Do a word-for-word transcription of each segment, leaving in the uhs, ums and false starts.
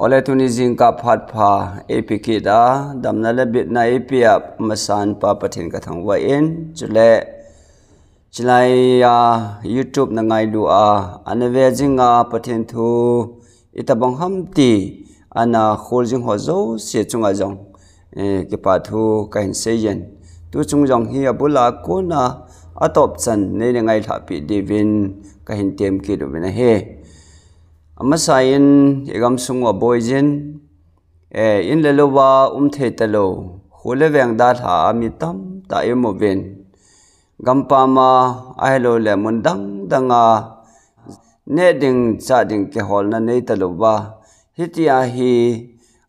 Ole tuni jingkah phat pha eipeh kit a, damna le bitna eipeh a masan Pa Pathen kathangvah in, chule chilai a YouTube na ngailu a, ana ve jing a Pathen thu itobang ham ti ana khol jing ho jouse chunga jong, eh, kipathu kahin seiyin. Tu chung jong hi abul a kona atop chan neina ngailhah peh diuvin kahin tem kit uvin ahi. Amasa in igamsung uva boiyin, eh, in le lou a um thei talou, kho le veng dalha a mi tamtah i um uvin. Gampam a, ahilou le mun dang dang a, neh ding, chah ding kiholna nei talou va. Hitia hi,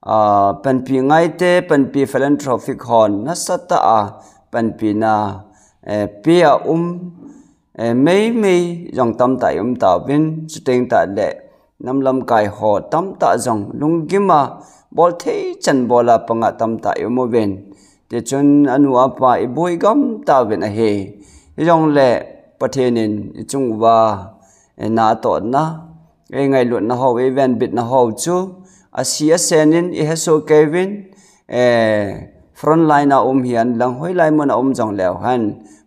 ah, panpi ngaite, panpi philanthropic hon, nasatah a, panpina, eh, pia um, eh, meimei jong tamtah i um tauvin, chuteng tah le, nam lamkai ho tamtah jong lunggim a, bol thei chan bol a panga tamtah i um uvin. Tichun anu apa i boi gam tauvin ahi. Hijongle Pathen in ichung uva, eh, na atohna, eh, ngailutna ho, eh, venbitna ho chu, asi asen in i hesoh kei uvin, eh, front line a um hihen lang hoilai mun a um jongleu hen,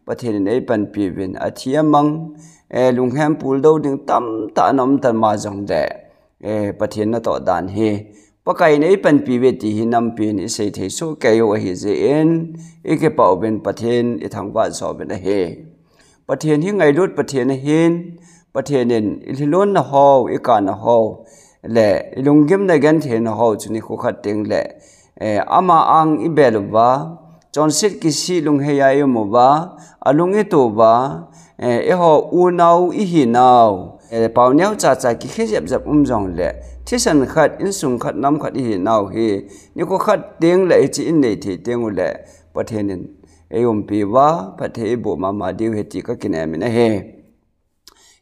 Pathen in eipanpi uvin, athi amang, eh, lunghem puldou ding tamtah ana um tan ma jongle, eh, Pathen natoh dan hi, Pakai in eipanpi uve ti hi nampi in i sei thei soh kei u ahi jeh in, i kipah uvin Pathen i thangvah joh uvin ahi. Pathen hi ngailut Pathen ahin, Pathen in i lhilonna ho, i kana ho, le i lunggimna gentheina ho chu nikho khat teng le, eh, ama ang i bel uva, chonset kisih lunghei a i um uva, alung i to uva, eh, eiho unau i hinau, eh, pao neo cha cha kikhe jep jep um jongle, thisan khat, insung khat, nam khat i hinau hi, nikho khat teng le hiche in nei thei teng u le, Pathen in ei umpi uva, phatthei eiboh mama diu ahi ti ka kinem in ahi.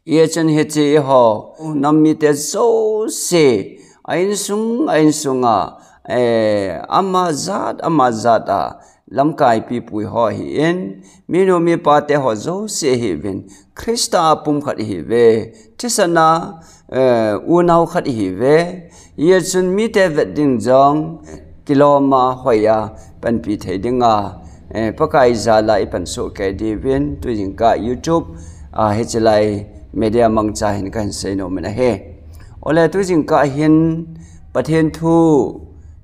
Hijeh chun hiche eiho, nam mite jouse, a insung, a insung a, eh, ama jat, ama jat a, lamkai pipui ho ahin, minu mipa te ho jouse ahiuvin, Christa a pum khat ihiuve, thisan a, eh, unau khat ihiuve, hijeh chun mite vet ding jong, kilom a, hoi a, panpi thei ding a, eh, Pakai jal a i pan soh kei diuvin, tu jingkah YouTube, ah, hiche lai media mangcha hin kahin sei nom in ahi. Ole tu jingkah hin Pathen thu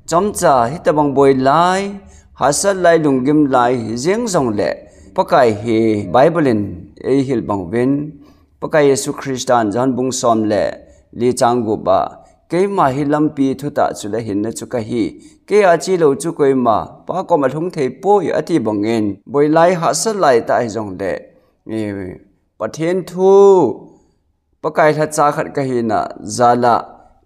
chomcha hitobang boi lai, hahsat lai, lunggim lai, jeng jongle Pakai hi Bible in eihil bang uvin, Pakai Jesu Christan John bung som le li chang gup a, keima hi lampi, thutah chule hinna chu kahi. Kei a chilou chu koima Pa koma lhung thei poi ati bangin, boi lai hahsat lai tah hijongle, eh, Pathen thu, Pakai lhacha khat kahina jal a,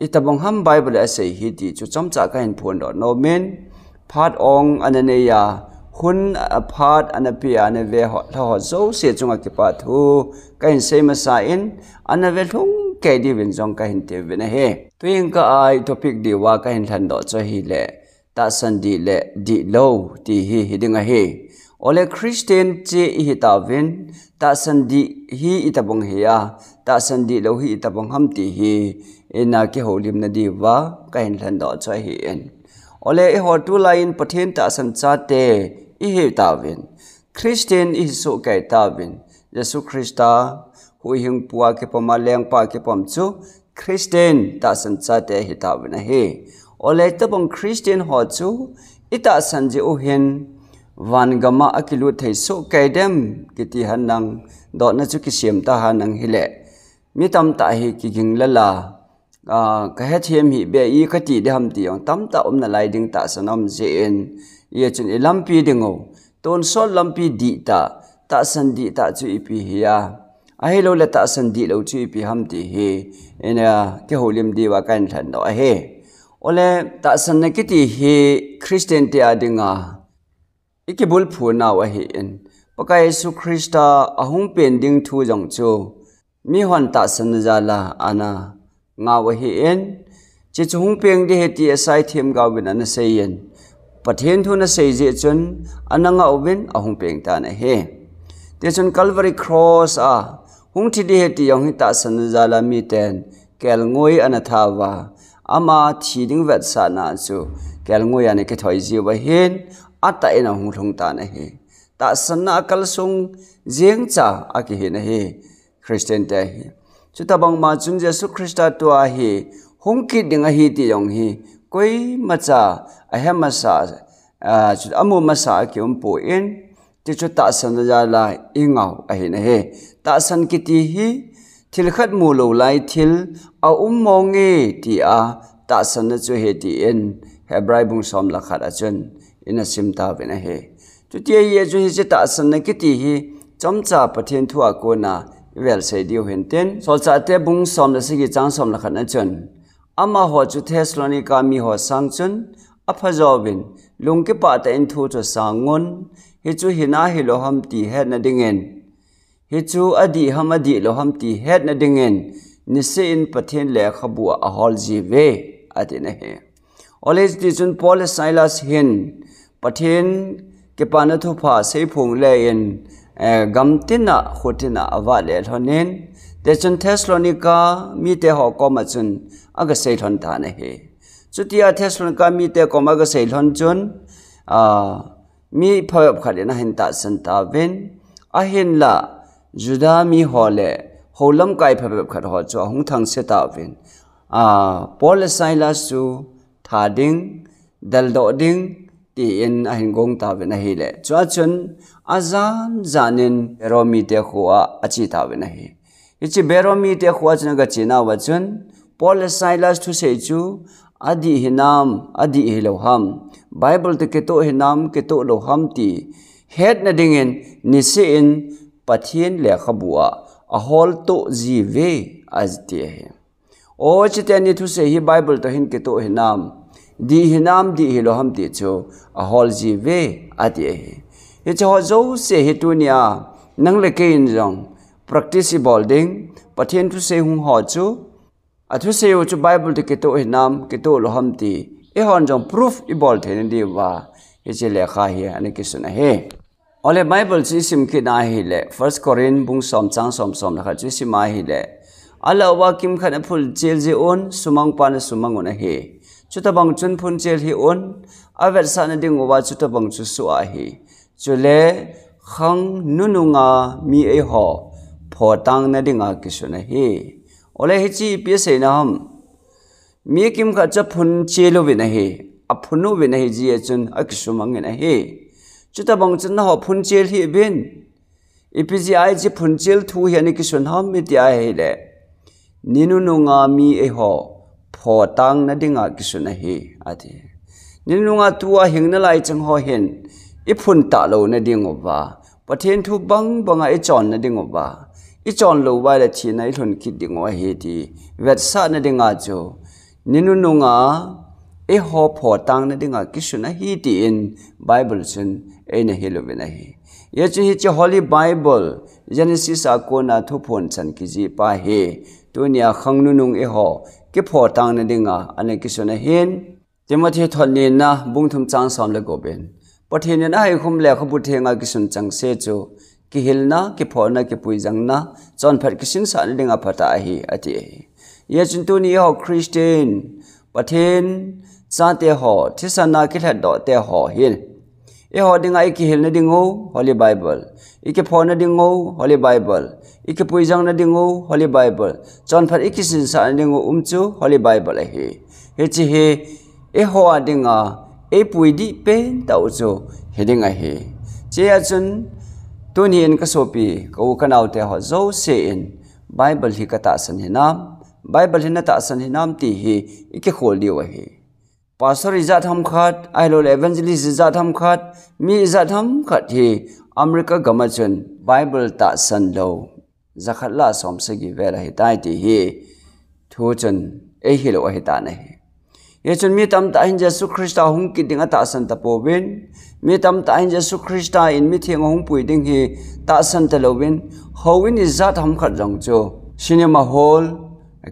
itobang ham Bible a asei hi ti chu chomcha kahin phondoh nom in, phat ong ana nei a, hun a phat ana pe a, ana ve ho, lha ho jouse chunga kipathu kahin sei masa in, ana ve lhung kei diuvin jong kahin ti uvin ahi. Tu jingkah a i topic diuva kahin lhendoh chu ahile, tahsan dih le dihlou ti hi hiding ahi. Ole Christian chu ihi tauvin, tahsan dih hi itobang hi a, tahsan dihlou hi itobang ham ti hi, ina kihoulimna diuva kahin lhendoh chu ahin. Ole eiho tulai in Pathen tahsan chate ihi tauvin, Christian ihi soh kei tauvin, Jesu Christa huhhingpu a kipom a lengpa kipom chu Christian tahsan chate ahi tauvin ahi. Ole itobang Christian ho chu i tahsan jeh u hin vangam a akilut thei soh kei dem kiti henlang, dohna chu kisem ta henlang hile, mi tamtah hi kiging lal a, ah, kahethem hih beh e kati ding ham ti jong tamtah um nalai ding tahsan aum jeh in, hijeh chun i lampi ding u, tonsot lampi dihtah, tahsan dihtah chu ipi hi a, ahilou le tahsan dihlou chu ipi ham ti hi, ina kihoulim diuva kahin lhendoh ahi. Ole tahsanna kiti hi Christian te a dinga i kibulphu nau ahin, Pakai Jesu Christa ahung pen ding thu jong chu mihon tahsanna jal a ana ngah u ahin, hiche chu hung peng ding ahi ti Isaiah themgaovin ana seiyin, Pathen thu ana sei jeh chun ana ngah uvin ahung peng tan ahi. Tichun Calvary Cross a hung thi ding ahi ti jong hi tahsanna jal a miten kelngoi ana tha uva, ama thi ding vetsahna chu kelngoi a ana kithoi jiu ahin, atah in ahung lhung tan ahi. Tahsanna akalsong jeng cha akihi ahi, Christian te hi. Chutabang ma chun Jesu Christa tua hi hung kit ding ahi ti jong hi koimacha ahe masa, a, chu amu masa akium poi, ti chu tahsan jal a ingah ahi ahi. Tahsan kiti hi thil khat mu lou lai thil aum mong e tia tahsanna chu ahi tin Hebrai bung som le khat a chun ina sim tauvin ahi. Chuti ahi a chun hiche tahsanna kiti hi chomcha Pathen thu a kona ivel sei diu hintin. Solchahte bung som le sagi chang som le khat na chun, amaho chu Thessalonica miho sang chun aphajouvin, lungkipah tah in thu chu sangun, hichu hina hilou ham ti hetna dingin, hichu adih ham adih lou ham ti hetna dingin, niseh in Pathen lekhabu a ahol jiuve, ati ahi. Ole hiti chun Paul le Silas hin Pathen kipana thupha seiphong le in, eh, gamtin a, khutin a avat le lhonin, tichun Thessalonica mite ho koma chun aga sei lhon tan ahi. Chutia Thessalonica mite koma aga sei lhon chun, a, mi phabep khat in ahin tahsan tauvin, ahinla Juda miho le houlamkai phabep khat ho chu ahung thangse tauvin, a, Paul le Silas chu tha ding, deldoh ding, tin ahin gong tauvin ahile. Chua chun ajan jan in Bero mite khoa ache tauvin ahi. Hiche Bero mite khoa chun aga che nauva chun Paul le Silas thusei chu adih hinam, adih hilou ham, Bible toh kitoh hinam, kitoh lou ham ti hetna dingin niseh in Pathen lekhabu a ahol toh jiuve, ati ahi. O, hiche teni thusei hi Bible toh hin kitoh hinam, dih hinam, dih hilou ham ti chu ahol jiuve, ati ahi. Hiche ho jouse hi tunia nang le kei in jong practice ibol ding, Pathen thusei hung ho chu, athusei u chu Bible toh kitoh hinam, kitoh lou ham ti eihon jong proof ibol theina diuva hiche lekha hi ana kisun ahi. Ole Bible chu isim kit ahile, First Corinth bung som chang som, som le khat chu isim ahile, alah uva kimkhat in aphunchel jeh un sumang pan asumang un ahi. Chutabang chun phunchel hih un, avetsahna diuva chutabang chu soh ahi. Chule khang nununga mi eiho photangna dinga kisun ahi. Ole hiche ipi aseina ham? Mi kimkhat chu aphunchel uvin ahi, aphun uvin ahi jeh chun akisumang in ahi. Chutabang chun nangho phunchel hih uvin. Ipi jeh a hiche phunchel thu hi ana kisun ham iti ahile, ni nununga mi eiho photangna dinga kisun ahi, ati. Ni nununga tua hing nalai chang ho hin iphun tah louna diuva, Pathen thu bang banga ichonna diuva, ichon lou uva le thina ilhun kit diu ahi ti vetsahna dinga chu ni nununga eiho photangna dinga kisun ahi tin Bible chun eina hil uvin ahi. Hijeh chun hiche Holy Bible, Genesis a kona Thuphon chan kijih pa hi tunia khang nunung eiho kiphotangna dinga ana kisun ahin, Timothy thot nina bung thum chang som le gup in, Pathen in ahaikhum lekhabu thenga kisun chengse chu kihilna, kiphona, kipuijangna, chonphat kisinsahna dinga phatah ahi, ati ahi. Hijeh chun tuni eiho Christian, Pathen chate ho, thisan a kilhatdoh te ho hin, eiho dinga ikihilna diu Holy Bible, ikiphona diu Holy Bible, ikipuijangna diu Holy Bible, chonphat ikisinsahna diu um chu Holy Bible ahi. Hiche hi eiho a dinga eipui dih pen tah u chu hiding ahi. Hijeh chun tuni in kasopi, ka u kanao te ho jouse in Bible hi katahsan hinam, Bible hi natahsan hinam ti hi ikikhol diu ahi. Pastor ijat ham khat, ahilouleh evangelist ijat ham khat, mi ijat ham khat hi America gam a chun Bible tahsan lou jakhat le som sagi vel ahitai ti hi thu chun eihil u ahitan ahi. Hijeh chun mi tamtah hin Jesu Christa hung kit ding atahsan tapouvin, mi tamtah hin Jesu Christa in mitheng ahung pui ding hi tahsan talouvin, houin ijat ham khat jong chu cinema hall,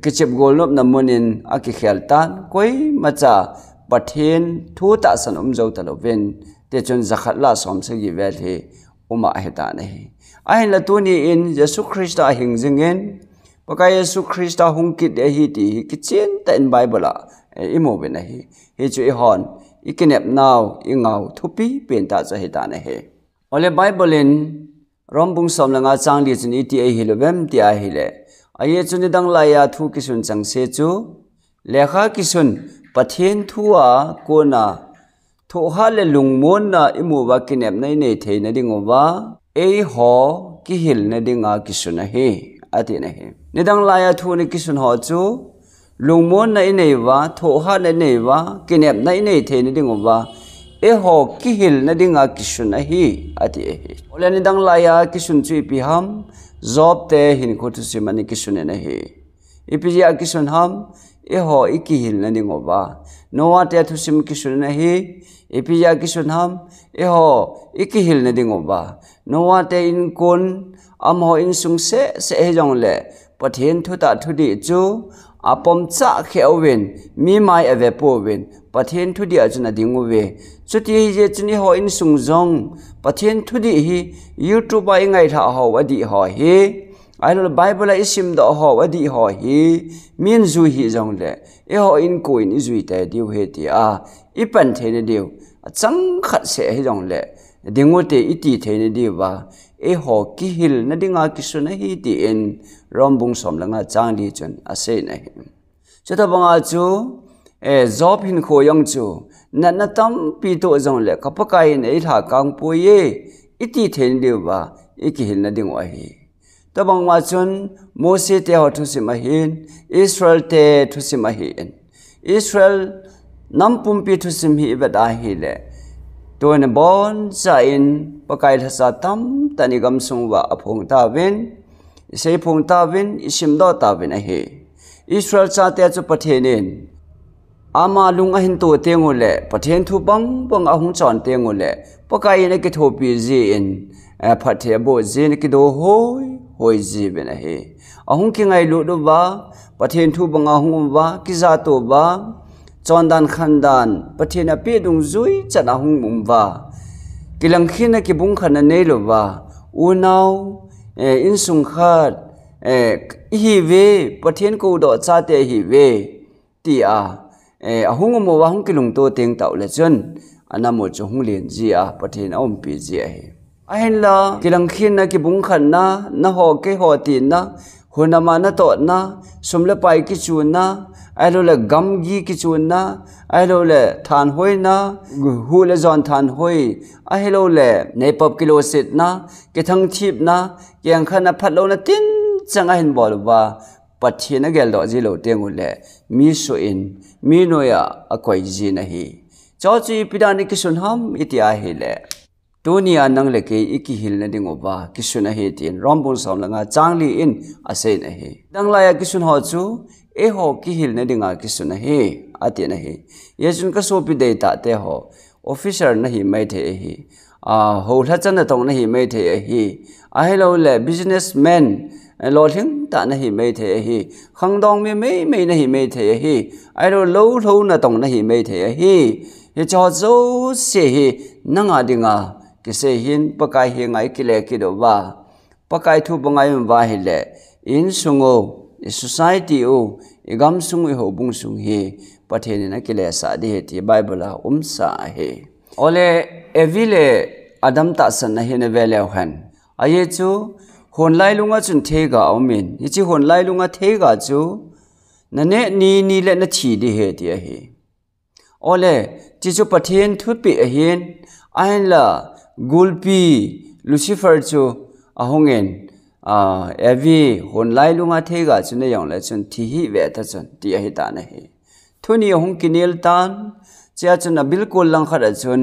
kichep golnopna mun in akikhel tan, koimacha Pathen thu tahsan um jou talouvin, tichun jakhat le som sagi vel hi um ahitan ahi. Ahinla tuni in Jesu Christa ahing jingin, Pakai Jesu Christa hung kit ding ahi ti hi kichen tah in Bible a eh, imu uvin ahi. Hichu eihon ikinepnau, ingau thupi pen tah chu ahitan ahi. Ole Bible in Rom bung som le nga chang li chun iti ahilouvem ti ahile, ajeh chu nidang laiya thu kisun chengse chu lekha kisun, Pathen thu a kona thohhat le lungmonna imu uva kinepna inei theina diuva eiho kihilna dinga kisun ahi, atin ahi. Nidang laiya thu ana kisun ho chu lungmonna inei uva, thohhatna inei uva, kinepna inei theina diuva eiho kihilna dinga kisun ahi, ati ahi. Ole nidang laiya kisun chu ipi ham? Job te hinkho thusim ana kisun in ahi. Ipi jeh a kisun ham? Eiho ikihilna diuva. Noah te thusim kisun in ahi. Ipi jeh a kisun ham? Eiho ikihilna diuva. Noah te inkuan, amaho insung seh seh hijongle Pathen thutah thudih chu apomcha kheh uvin, mi mai ave pouvin, Pathen thudih a chun ading uve. Chuti ahijeh chun eiho insung jong Pathen thudih hi YouTube a ingailhah ho adih ho hi, ahilouleh Bible a isimdoh ho adih ho hi, min jui hijongle eiho inkuan ijui tei diu ahi tia ipan theina diu, achangkhat seh hijongle ding ute iti theina diuva eiho kihilna dinga kisun ahi tin Rom bung som le nga chang li chun aseiyin ahi. Chutobanga chu, eh, Job hinkho jong chu, natna tampi toh jongle ka Pakai in eilhakang poi e, iti theina diuva ikihilna diu ahi. Tobang uva chun Mose te ho thusim ahin, Israel te thusim ahin. Israel nam pumpi thusim hi ivet ahile, tuni boncha in Pakai lhasam tamtah in igamsung uva aphong tauvin, isei phong tauvin, isimdoh tauvin ahi. Israel chate chu Pathen in ama lung ahin to teng uleh, Pathen thu bangbang ahung chon teng uleh, Pakai in akithopi jin, eh, phatthei aboh jin akido hoihoi jiuvin ahi. Ahung kingailut uva, Pathen thu banga ahung um uva, kijatoh uva, chondan khandan, Pathen in apeh dungjuichan ahung um uva, kilangkhenna kibungkhenna neilouva, unau, eh, insung khat, eh, ihiuve, Pathen koudoh chate ihiuve, tia, eh, ahung um uva, ahung kilungto teng tah uleh chun, anam u chu hung len jia, Pathen in aumpi ji ahi. Ahinla, kilangkhenna, kibungkhenna, nangho keiho tina, hunam a natohna, sum le pai kichunna, ahilouleh gamgi kichunna, ahilouleh thanhoina, huh le jon thanhoi, ahilouleh neipop kilositna, kithangthipna, kengkhatna, phatlouna tinchang ahin bol uva, Pathen ageldoh ji lou teng uleh, mi soh in, mi noiya akoi jin ahi. Chuche chu ipi dan a kisun ham iti ahile, tunia nang le kei ikihilna diuva kisun ahi tin Rom bung som le nga chang li in aseiyin ahi. Dang laiya kisun ho chu eiho kihilna dinga kisun ahi, atin ahi. Hijeh chun kasopi deitah te ho, officer nahi maithei ahi. Ah, houlhachan natong nahi maithei ahi. Ahilouleh businessman, eh, lolhing tah nahi maithei ahi. Khangdong mi meimei nahi maithei ahi. Ahilou lou natong nahi maithei ahi. Hiche ho jouse hi nanga dinga kisei ahin, Pakai henga ikile kit uva, Pakai thu banga i-um uva ahile, insung u, i society u, igamsung u, ihoubung sung hi Pathen in akilesah ding ahi ti Bible a umsa ahi. Ole, Evi le Adam tahsanna hi nave leu hen, ajeh chu hon lailunga chun theiga aumin, hiche hon lailunga theiga chu naneh nini le nathi ding ahi ti ahi. Ole, hiche chu Pathen thupeh ahin, ahinla gulpi Lucifer chu ahungin, ah, Evi hon lailunga theiga chu nei jongle chun thi hih ve tachun ti ahitan ahi. Thuni ahung kinel tan, hichea chun abilkol langkhat a chun,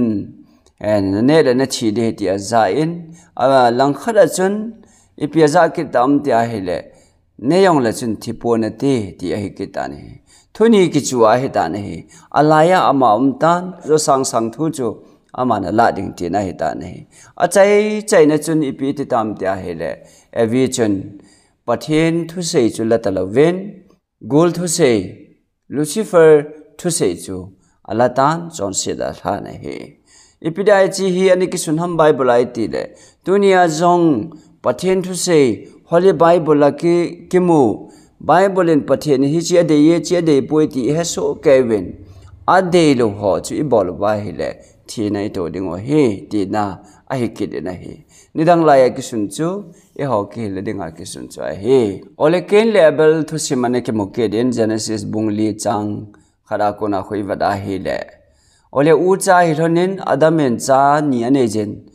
eh, naneh le nathi ding ahi ti ajah in, ah, langkhat a chun ipi ajah kit tam ti ahile, nei jongle chun thi ponate ti ahi kit tan ahi. Thuni kichu ahitan ahi. Alaiya ama aum tan, jo sangsang thu chu aman alah ding tina ahitan ahi. Achaichaina chun ipi ati tam ti ahile, Evi chun Pathen thusei chu la talouvin, gul thusei, Lucifer thusei chu ala tan, chonset a alhan ahi. Ipi dia hiche hi ana kisun ham Bible a itile, tunia jong Pathen thusei, Holy Bible a ki, kimu, Bible in Pathen in hiche adei e, hiche adei poi ti ihesoh kei uvin, adeilou ho chu ibol uva ahile, thina ito ding u ahi, tina ahi kit in ahi. Nidang laiya kisun chu, eiho kihil dinga kisun chu ahi. Ole Cain le Abel thusim ana kimu kit in, Genesis bung li chang khat a kona khu ivet ahile. Ole ucha hi lhonin Adam in cha ni anei jin,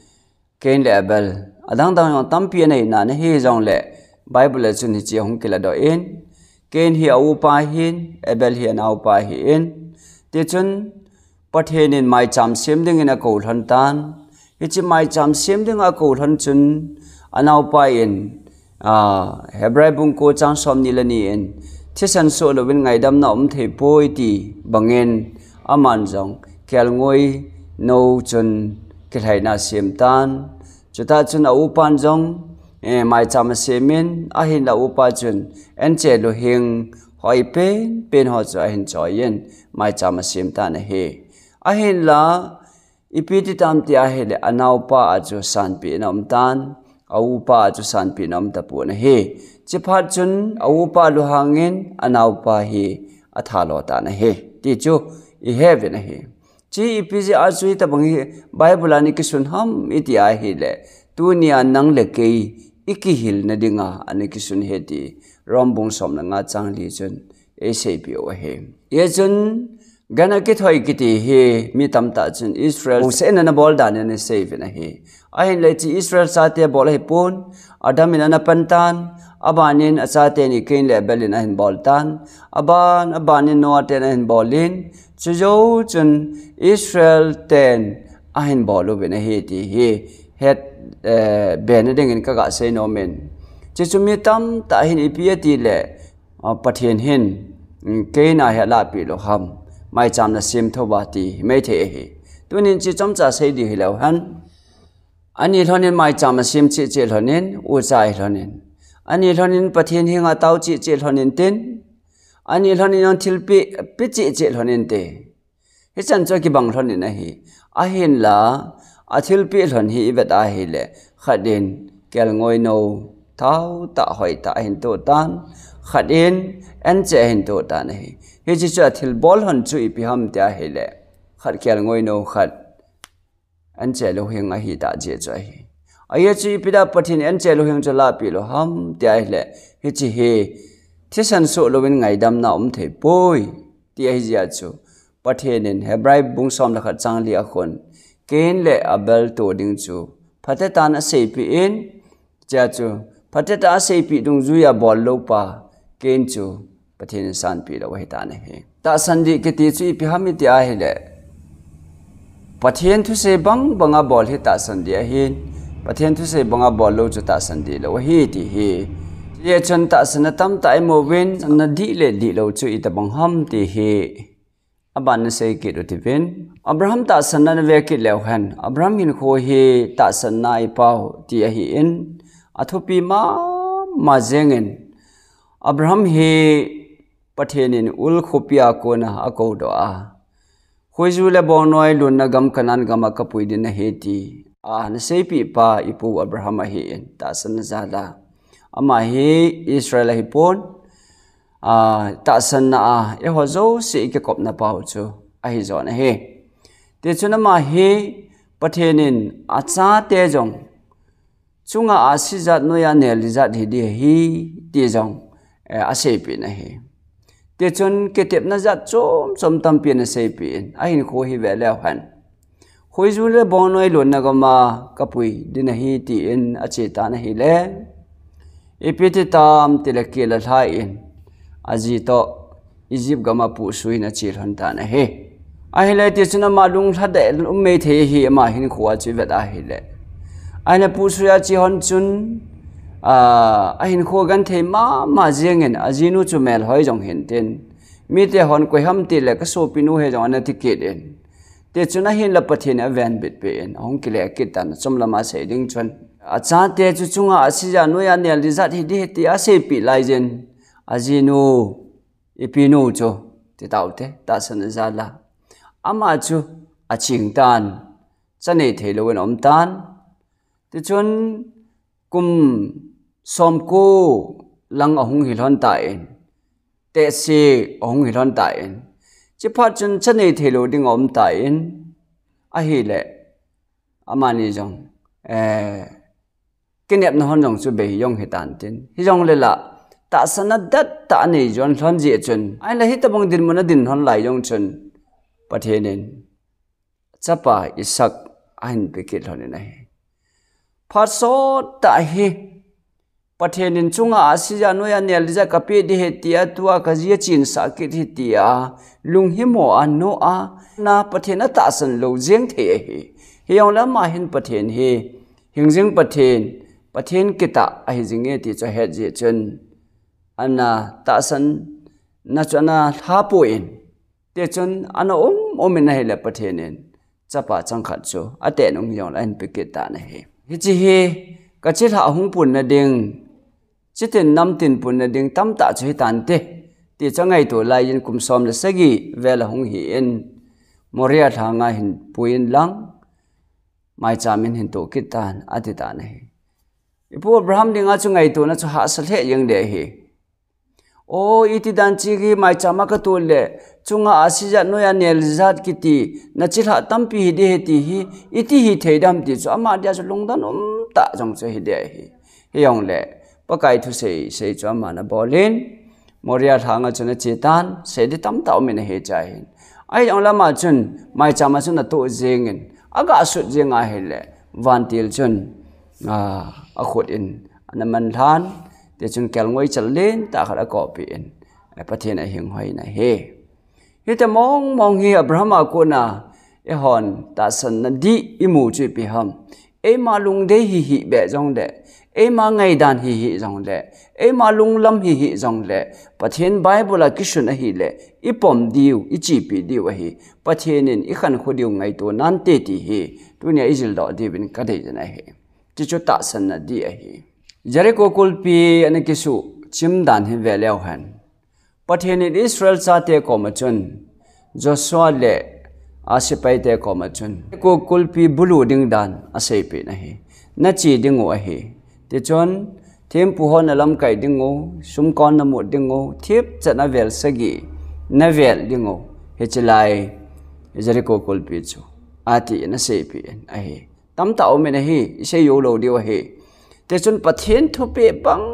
Cain le Abel. Adang dang jong tampi anei na ahi jongle, Bible a chun hiche hung kiladoh in, Cain hi a upa ahin, Abel hi a naopa ahin. Tichun, Pathen in maicham sem dingin akou lhon tan. Hiche maicham sem dinga akou lhon chun, anaopa in, a, Hebrai bung ko chang som ni le ni in, thisan soh louvin ngaidamna um thei poi ti bangin, aman jong kelngoi nou chun kilhaina asem tan. Chutah chun a upan jong, eh, maicham asem in, ahinla upa chun anche louhing hoi pen pen ho chu ahin choi in, maicham asem tan ahi. Ahinla, ipi ti tam ti ahile, anaopa a chu sanpeh na um tan, a upa a chu sanpeh na um tapon ahi. Chuphat chun a upa lunghangin anaopa hi atha lo tan ahi. Ti chu ihe uvin ahi. Hiche ipi jeh a chu hitabang hi Bible a ana kisun ham iti ahile, tunia nang le kei ikihilna dinga ana kisun ahi ti Rom bung som le nga chang li chun eiseipeh u ahi. Hichun, gan akithoi kiti hi mi tamtah chun Israel bung sehna ana bol dan in ana sei uvin ahi. Ahinla hiche Israel chate bol ahipon, Adam in ana pan tan, abanin achate ni Cain le Abel in ahin bol tan, aban, abanin Noah ten ahin bol in, chujou chun Israel ten ahin bol uvin ahi ti hi het, eh, bena dingin kaga sei nom in. Hiche chu mi tamtah hin ipi ati le, a, Pathen hin, mm, Cain a hi alahpeh lou ham, maicham nasem thou va ti hi maithei ahi. Tunin hiche chomcha sei ding hileu hen. Ani lhonin maicham asem cheh cheh lhonin, ucha ahi lhonin. Ani lhonin Pathen henga tao cheh cheh lhonin tin. Ani lhonin jong thilpeh, peh cheh cheh lhonin te. Hichan chu akibang lhonin ahi. Ahinla, athilpeh lhon hi ivet ahile, khat in kelngoi nou, thaotah hoitah ahin toh tan, khat in anche ahin toh tan ahi. Hiche chu athilbol lhon chu ipi ham ti ahile, khat kelngoi nou, khat anche louhing ahitah jeh chu ahi. Ajeh chu ipi dia Pathen in anche louhing chu alahpeh lou ham ti ahile, hiche hi thisan soh louvin ngaidamna um thei poi ti ahi jeh chu, Pathen in Hebrai bung som le khat chang li a khun, Cain le Abel toh ding chu phatecha in aseipeh in, hichea chu phatecha in aseipeh dungjuiya bol lou pa Cain chu Pathen in sanpeh lou ahitan ahi. Tahsan dih kiti chu ipi ham iti ahile, Pathen thusei bang banga bol hi tahsan dih ahin, Pathen thusei banga bol lou chu tahsan dih lou ahi ti hi. Hijeh chun tahsanna tamtah imu uvin, tahsanna dih le dihlou chu itabang ham ti hi aban in sei kit u hitin. Abraham tahsanna nave kit leu hen, Abraham hinkho hi tahsanna a ipao ti ahin, athupi mama jengin, Abraham hi Pathen in Ur khopia kona akoudoh a, khoiju le bongnoi lonna gam Canaan gam a kapui ding nahi ti ana seipeh pa ipu Abraham ahin, tahsanna jal a. Ama hi Israel ahipon, a, tahsanna a eiho jouse ikikopna pau chu ahijo ahi. Tichun ama hi Pathen in achate jong chunga ahsi jat noiya neli jat hiding ahi ti jong, eh, aseipeh in ahi. Tichun kitepna jat chom chom tampi ana seipeh in, ahinkho hi ve leu hen, khoiju le bongnoi lonna gam a kapui ding ahi tin ache tan ahile, ipi ti tam tile kel alhai in, aji toh Egypt gam a puhsuiyin ache lhon tan ahi. Ahile tichun ama lunglha deh um maithei ahi, ama hinkho a chu ivet ahile. Ahile puhsuiya ache lhon chun, a, ahinkho genthei mama jengin, ajinu chu melhoi jong hintin, mite hon koi ham tile kasopinu ahi jong ana ti kit in. Tichun ahinla Pathen in avenbit peh in, ahung kile kit tan, achom lama sei ding chun. Achate chu chunga ahsi jat noiya neli jat hiding ahi ti aseipeh laijin, ajinu, ipinu chu, ti taute, tahsanna jal a, ama chu aching tan, cha nei thei louvin aum tan. Tichun kum somko lang ahung hi lhon tan, tehse ahung hi lhon tan. Chuphat chun cha nei thei lou ding aum tan. Ahile, amani jong, eh, kinepna hon jong chu bei jong hi tan tin. Hijongle la, tahsanna dettah anei jon lhon jeh chun. Ahinla hitobang dinmun a din lhon lai jong chun, Pathen in chapa Isaac ahin pe kit lhon in ahi. Phat sot tah hi, Pathen in chunga ahsi jat noiya nel jat kapeh ding ahi tia, tua kaji achinsah kit ahi tia, lunghimo a, no a, na Pathen atahsan lou jeng thei ahi. Hijongle ama hin Pathen hi, hingjing Pathen, Pathen kitah ahi jing e ti chu ahet jeh chun, ana tahsanna chu ana lha pon, tichun ana um um in ahile Pathen in chapa changkhat chu ateh nung hijongle ahin pe kit tan ahi. Hiche hi kachilhah hung punna ding, chitin namtin punna ding tamtah chu hitante, ti chu angaito laiyin kum som le sagi vel ahung hi in, Moria lhanga hin pui in lang, maicham in hin toh kit tan, ati tan ahi. Ipu Abraham dinga chu ngaitona chu hahsa lheh jeng ding ahi. O, iti dan chi hi maicham a katoh le, chunga ahsi jat noiya nel jat kiti, nachilhah tampi hi ding ahi ti hi, iti hithei dem ti chu ama dia chu lungdon umtah jong chu hi ding ahi. Hijongle, Pakai thusei, sei chu aman abol in, Moria lhanga chun ache tan, sei ding tamtah um in ahi cha hin. Ahijongle ama chun, maicham a chun atoh jeng in, aga sut jeng ahile, vantil chun, a, akhut in, ana man lhan, tichun kelngoi chal lentah khat akopi in, Pathen ahinghoi in ahi. Hiti mong mong hi Abraham a kona, eihon tahsanna dih imu chu ipi ham. Eima lungdei hihih beh jongle, eima ngaidan hihih jongle, eima lunglam hihih jongle, Pathen Bible a kisun ahile, ipom diu, ichepi diu ahi. Pathen in ikhankho diu ngaito nante ti hi, tunia ijildoh diuvin kadei jin ahi. Tichu tahsanna dih ahi. Jericho kulpi ana kisuh chim dan hi ve leu hen, Pathen in Israel chate koma chun, Joshua le asipaite koma chun, Jericho kulpi bulu ding dan aseipeh in ahi. Nache diu ahi. Tichun, thempu ho nalamkai diu, sumkon namut diu, thipchan a vel sagi navel diu, hiche lai Jericho kulpi chu, ati in aseipeh in ahi. Tamtah um in ahi, isei jou lou diu ahi. Tichun Pathen thupeh bang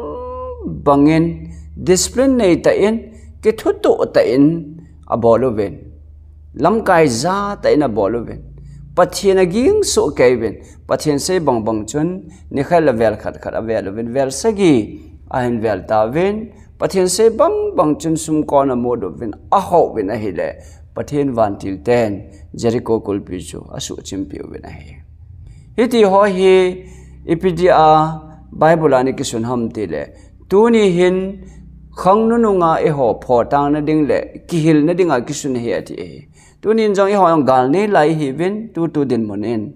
bangin, discipline neitah in, kithutoh tah in abol uvin, lamkai ja tah in abol uvin, Pathen aging sohkei uvin, Pathen sei bang bang chun nikhat le vel khat khat avel uvin, vel sagi ahin vel tauvin, Pathen sei bang bang chun sumkon amut uvin, ahou uvin ahile, Pathen vantil ten Jericho kulpi chu asuhchimpeh uvin ahi. Hiti ho hi ipi dia Bible a ana kisun ham tile, tuni hin khang nununga eiho photang nading le kihil nadinga kisun ahi ati ahi. Tunin jong eiho jong gal nei lai ihiuvin, tutu dinmun in.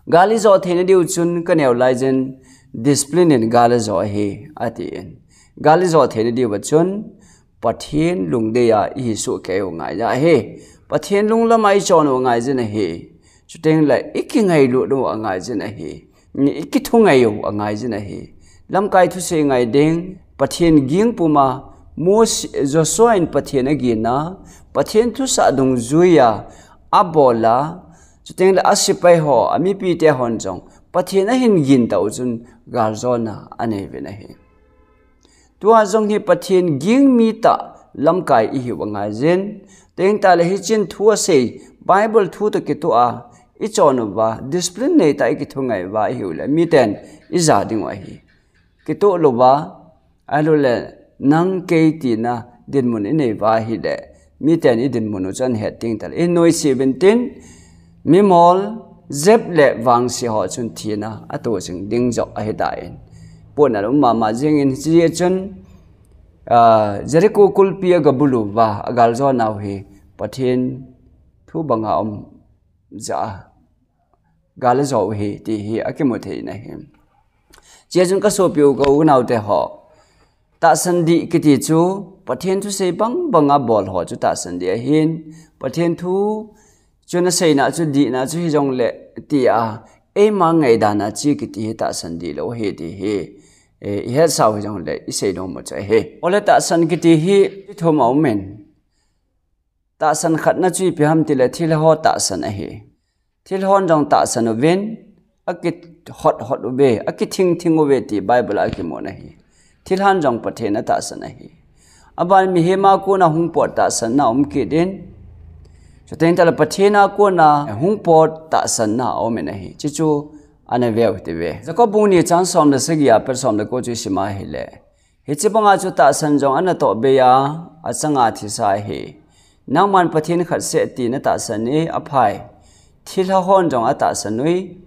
Gal ijo theina diu chun kaneo laijin, discipline in gal ajo ahi, atin. Gal ijo theina diuva chun, Pathen lungdei a ihi sohkei u angai ahi. Pathen lunglam a ichon u angaijin ahi. Chuteng le ikingailut u angaijin ahi. Ikithungai u angaijin ahi. Lamkai thusei ngai ding, Pathen ging puma, Mose, Joshua in Pathen agin a, Pathen thusah dungjuia abol a, chuteng le asipai ho, amipite hon jong, Pathen ahin gin tah u chun galjona anei uvin ahi. Tua jong hi Pathen ging mi tah lamkai ihiu angaijin, teng tah le hichun thu asei, Bible thu toh kitoh a, ichon uva, discipline neitah ikithungai uva ihiu le, miten ija diu ahi. Kitoh louva, ahilou le nang kei tina dinmun inei uva ahile, miten idinmun u chu ahet ding tah le, ihin noise uvin tin, mimol, jep le vangse ho chun thina ato jing ding joh ahitan. Puna um mama jingin hiche chun, ah, Jericho kulpi agabulu uva, agaljona u hi, Pathen thu banga um jeh a, gal ajo u ahi, ti hi akimu thei in ahi. Hiche chun kasopi u ka u ka naote ho, tahsan dih kiti chu, Pathen thusei bang banga bol ho chu tahsan dih ahin, Pathen thu chun aseina chu dihna chu hijongle tia, eima ngaidan a che kiti hi tahsan dih lou ahi ti hi, Eh, i hetsau hijongle, i seidomu chu ahi. Ole tahsan kiti hi, i thum a um in. Tahsan khatna chu ipi ham tile thilha ho tahsan ahi. Thilhon jong tahsan uvin, akihot hot uve, akithing thing uve ti Bible a kimun ahi. Thilhan jong Pathen atahsan ahi. Aban mihem a kona hung pot tahsanna um kit in. Chuteng tale Pathen a kona hung pot tahsanna um in ahi. Chuchu ana veu hite ve. Jacob bung ni chang som le sagi a pat som le ko chu i sim a ahile. Hiche banga chu tahsan jong ana toh bei a, achanga thisa ahi. Nangman Pathen khat seh ti na tahsan e, aphai. Thilha hon jong atahsan ui,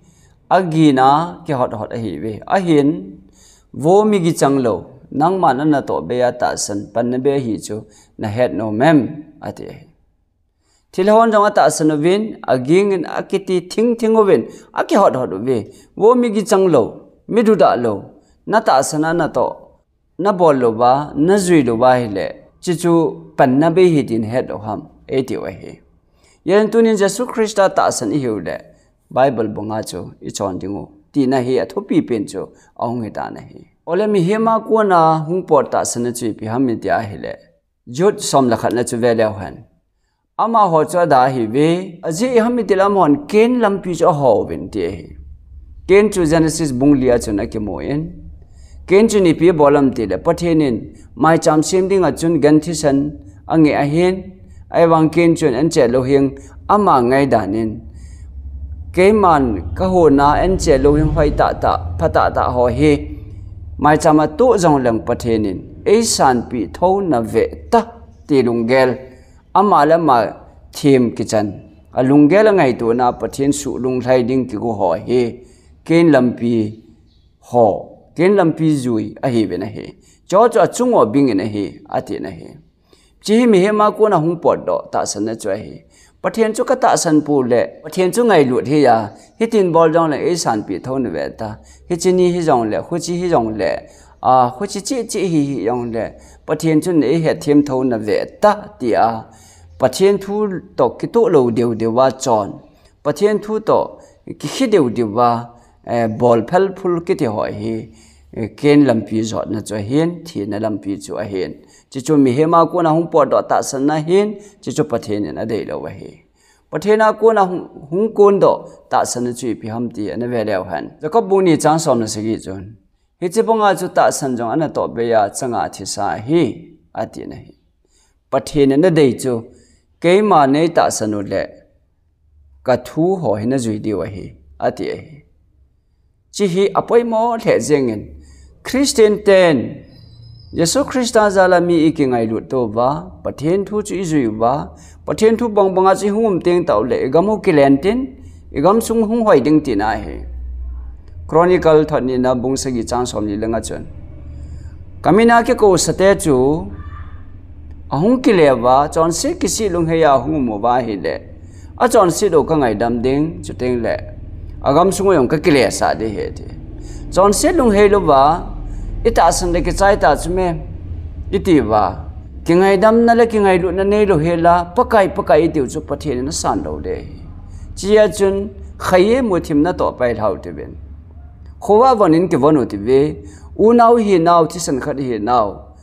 agina kihot hot ahi ve. Ahin, vo mi gichang lou, nangman ana toh bei a tahsan, panna bei ahi chu, na het nom em, ati ahi. Thilha hon jong atahsan uvin, aging in akiti thing thing uvin, akihot hot uve. Vo mi gichang lou, mi duda lou, na tahsan ana toh, na bol louva, na jui louva ahile, chuchu panna bei ahi tin het lou ham, eitiu ahi. Yen tunin Jesu Christa tahsan i hiu le, Bible banga chu i chon ding u, tina hi athupi pen chu ahung hitan ahi. Ole mihem a kona hung pot tahsanna chu ipi ham iti ahile, Jude som le khatna chu ve leu hen. Amaho chu ada ahi ve, ajeh ipi ham itile amahon Cain lampi chu aho uvin ti ahi. Cain chu Genesis bung li a chun akimu in. Cain chun ipi abol ham tile Pathen in maicham sem dinga chun gan thisan angeh ahin, ahivang Cain chun anche lou heng ama ngaidan in. Keiman kahona anche lou heng hoi tahtah, pha tahtah ho hi. Maicham a toh jong leng Pathen in eisanpi thou na ve ta ti lunggel. Ama le ama them kichan. Alunggel angaitona Pathen suh lunglhai ding kigo ho hi. Cain lampi ho. Cain lampi jui ahi uvin ahi. Chuchu achung u bingin ahi, atin ahi. Hiche hi mihem a kona hung potdoh tahsanna chu ahi. Pathen chu katahsan pou le, Pathen chu ngailut hia, hitin bol jongle eisanpi thou na ve ta. Hiche ni hijongle, huche hijongle, a, huche cheh cheh hi hijongle, Pathen chun eihet them thou na ve ta, tia. Pathen thu toh kitoh lou deu deu a chon. Pathen thu toh kikhe deu deu a, eh, bol phel phul kiti ho hi, eh, Cain lampi jotna chu ahin, thina lampi chu ahin. Chuchu mihem a kona hung potdoh tahsanna ahin, chuchu Pathen in adei lou ahi. Pathen a kona hung, hung kondoh tahsanna chu ipi ham ti ana ve leu hen. Jacob bung ni chang som le sagi chun. Hiche banga chu tahsan jong ana toh bei a, achanga thisa ahi, atin ahi. Pathen in adei chu, keima nei tahsan u le, kathu ho hi na jui diu ahi, ati ahi. Hiche hi apoimo lheh jengin, Christian ten, Jesu Christa jal a mi i kingailut tou va, Pathen thu chu i jui uva, Pathen thu bang banga chu i hung um teng tah u le, i gam u kilen tin, i gam sung hung hoi ding tina ahi. Chronicle thot nina bung sagi chang som li le nga chun. Ka min a kikousate chu, ahung kile uva, chonset kisih lunghei a hung um uva ahile. Achonset u ka ngaidam ding, chuteng le. Agam sung u jong ka kilesah ding ahi ti. Chonset lunghei lou va, i tahsan le kichai ta chu me, i ti uva. Kingaidamna le kingailutna nei lou hela, Pakai, Pakai i tiu chu Pathen in asan lou ding ahi. Hichea chun, khaiye muthim na toh pai lhau tivin. Khovah von in kivon u tive, unau hi nau, thisan khat hi nau.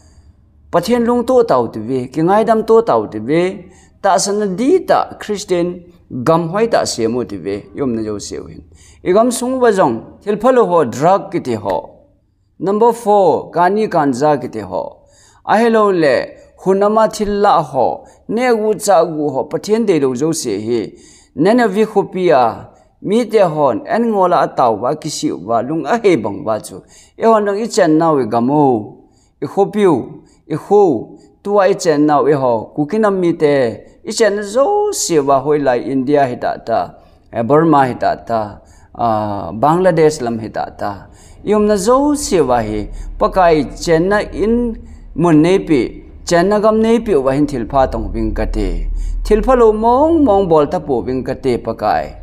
Pathen lungto tau tive, kingaidam to tau tive, tahsanna dihtah Christian gam hoitah sem u tive, i umna jouse u hin. I gam sung uva jong, thil phalou ho, drug kiti ho. Number four, kani ganja kiti ho. Ahilou le, hun ama thil lah ho, neh gu chah gu ho, Pathen deilou jouse hi. Nineveh khopi a, mite hon, an ngol a atao uva, kisih uva, lung ahei bang uva chu. Eihon jong i chennau i gam u. I khopiu, i khou, tua i chennau eiho, Kuki nam mite, i chenna jouse uva hoilai India hi tata, eh, Burma hi tata, ah, Bangladesh lam hi tata. I umna jouse uva hi, Pakai chenna in mun neipe, chenna gam neipe uva hin thilpha tong uving kate. Thilphalou mong mong bol tapouving kate Pakai.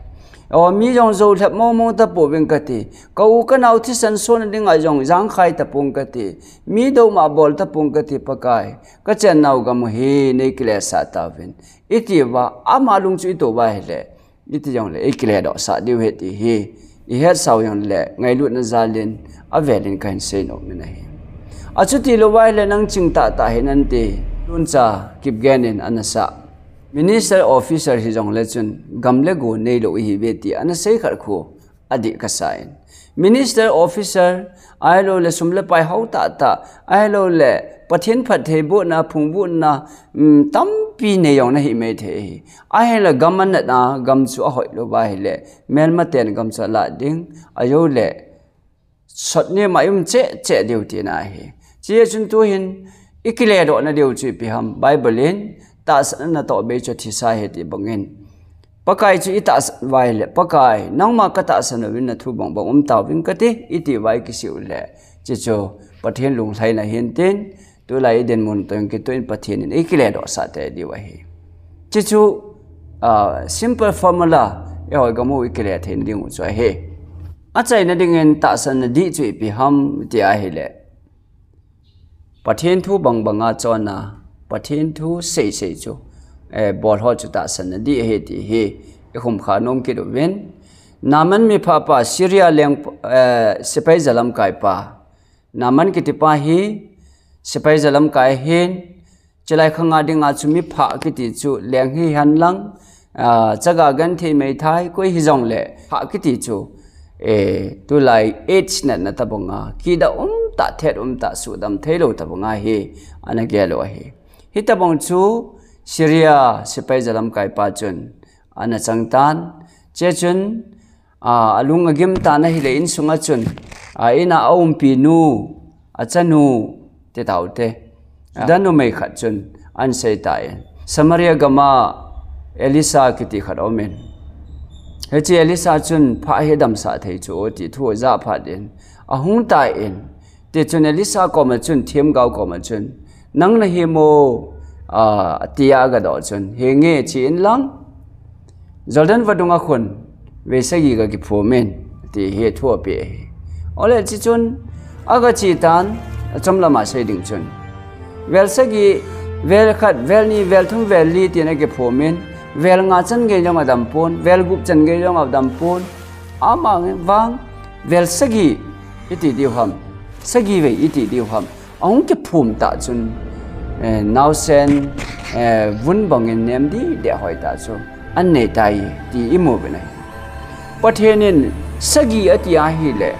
Aw, mi jong jou lhep mong mong tapouving kate. Ka u ka nau thisan sona dinga jong jangkhai tapong kate. Mi douma bol tapong kate Pakai. Ka chennau gam u hi nei kilesah tauvin. I ti uva, ama lung chu i to uva ahile. I ti jongle, ei kiledohsah diu ahi ti hi. ihet sao jongle ngailutna jalin avelin kahin seinom in ahi. Achuti lou uva ahile nang chingtah tah hih in ati, Tuncha Kipgen in ana sah. Minister officer hijongle chun gam le go neilou ihiuve ti ana sei khat khu adih kasa in. Minister officer, ahilouleh sum le pai hao tah tah, ahilouleh Pathen phattheibohna, phungbohna, um, tampi nei jong nahi maithei ahi. Ahinla gam anatna, gam chu ahoi lou uva ahile, melmaten gam chu alah ding, ahilouleh sot nema i um cheh cheh diu tina ahi. Hiche chun tuhin, i kiledohna diu chu ipi ham, Bible in, tahsan natoh bei chu thisa ahi ti bangin. Pakai chu i tahsan uva ahile, Pakai, nangma ka tahsan uvin na thu bangbang um tauving kati, iti uva i kisei uleh. Hiche chu, Pathen lunglhaina hintin, tulai i dinmun toh kitoh in Pathen in i kiledohsah tei diu ahi. Hiche chu, ah, simple formula, eiho gam u i kile thei diu chu ahi. Achaina dingin tahsan nadih chu ipi ham ti ahile. Pathen thu bangbanga chonna, Pathen thu seisei chu, eh, bol ho chu tahsan nadih ahi ti hi, i khum kha nom kit uvin. Naaman miphapa Syria leng, eh, sepai jalamkai pa. Naaman kitipa hi, sepai jalamkai ahin, chulai khanga dinga chu miphah kiti chu leng hihen lang, ah, chaga genthei meithai koi hijongle, phah kiti chu, eh, tulai AIDS natna tabanga, kida umtah, thet umtah, sudam theilou tabanga hi, ana gel u ahi. Hitabang chu Syria sepai jalamkai pa chun, ana changtan, hiche chun, ah, alung agim tan ahile insunga chun, ah, ina aumpinu, achanu, ti taute. Ah. Danu mei khat chun, ana seitan. Samaria gama Elisa kiti khat aumin. Hiche Elisa chun, phah hi damsah thei chu, ti thu ajah phat in. Ahung tan, Tichun Elisa koma chun, themgao koma chun, nang nahi mo, ah, tia agadoh chun, henge chi inlang, Jordan vadunga khun, vel sagi kakiphum in, ti hi thu apeh ahi. Ole chi chun, agache tan, achom lama sei ding chun. Vel sagi, vel khat, vel ni, vel thum, vel li, tin akiphum in, vel nga chan gei jong adampon, vel gup chan gei jong adampon, ama vang, vel sagi, iti diu ham, sagi vei iti diu ham. Ahung kiphum tah chun, eh, naosen, eh, vun bangin nem dide hoi tah chu, anei tai ti imu uvin ahi. Pathen in sagi ati ahile,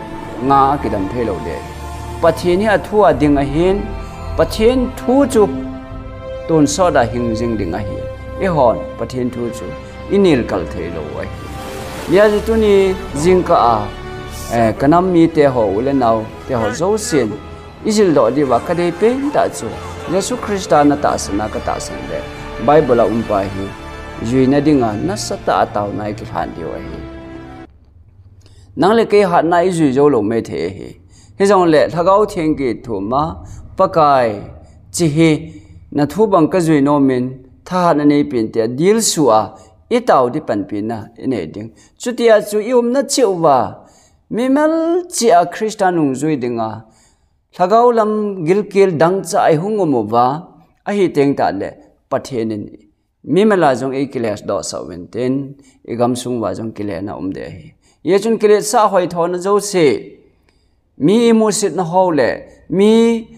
nga akidam thei lou ding. Pathen hi athu a ding ahin, Pathen thu chu tonsot a hing jing ding ahi. Eihon, Pathen thu chu inelkal thei lou ahi. Hijeh chun tuni jingkah a, eh, kanam mite ho u le nao te ho jousen, ijil doh diuva kadei pen tah chu, Jesu Christa natahsan a katahsan le, Bible a um pa hi, juina dinga nasatah a taona ikilhan diu ahi. Nang le kei hatna ijui jou lou maithei ahi. Hijongle, Lhagao Theng kithum a, Pakai, hiche hi, nathu bang kajui nom in, thahatna neipen tia, dilsu a, itao ding panpina, inei ding. Chutia chu iumna cheh uva, mimal cheh a Christa nungjui dinga, Lhagao lam gilkel dangchah a ihung um uva, ahi teng tahle, Pathen in mimal a jong eikiledohsah uvin tin, igamsung uva jong kilena um ding ahi. Hijeh chun kiletsah hoithona jouse, mi imusitna ho le, mi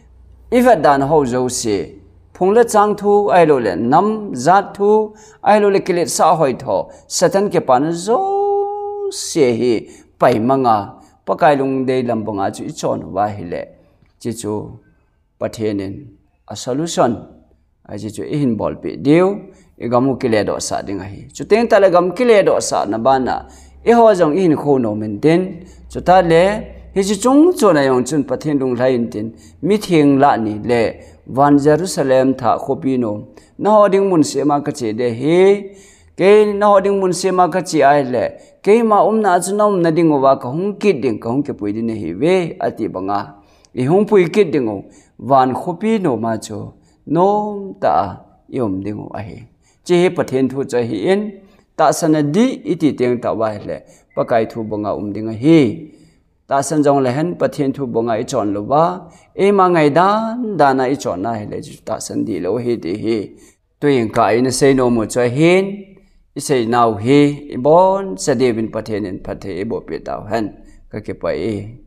ivetdana ho jouse, phung le chang thu, ahilouleh nam jat thu, ahilouleh kiletsah hoitho, Satan kipana jouse hi paimanga, Pakai lungdei lam banga chu ichon uva ahile, hiche chu Pathen in a solution, hiche chu ihin bolpeh diu, igam u kiledohsah ding ahi. Chuteng tahle gam kiledohsahna bana, eiho jong ihin khou nom intin, chutahle, hiche chung chon a jong chun Pathen lunglhai intin, mitheng lah ni le, van Jerusalem thah khopi nom, nangho ding mun sema kache ding ahi, kei nangho ding mun sema kache ahile, keima umna chu naumna dinguva kahung kit ding, kahung kipui ding nahiuve, ati banga. Ihung pui kit dingu, van khopi noma chu, nomtah a ium dingu ahi. Hiche hi Pathen thu chu ahin, tahsan nadih iti teng tah uva ahile, Pakai thu banga um ding ahi. Tahsan jongle hen Pathen thu banga ichon louva, eima ngaidan dan a ichon na ahile, chu tahsan dih lou ahi ti hi. Tuin ka ina seinom u chu ahin, isei nau hi iboncha diuvin Pathen in phatthei eiboh peh tauhen. Kakipah e.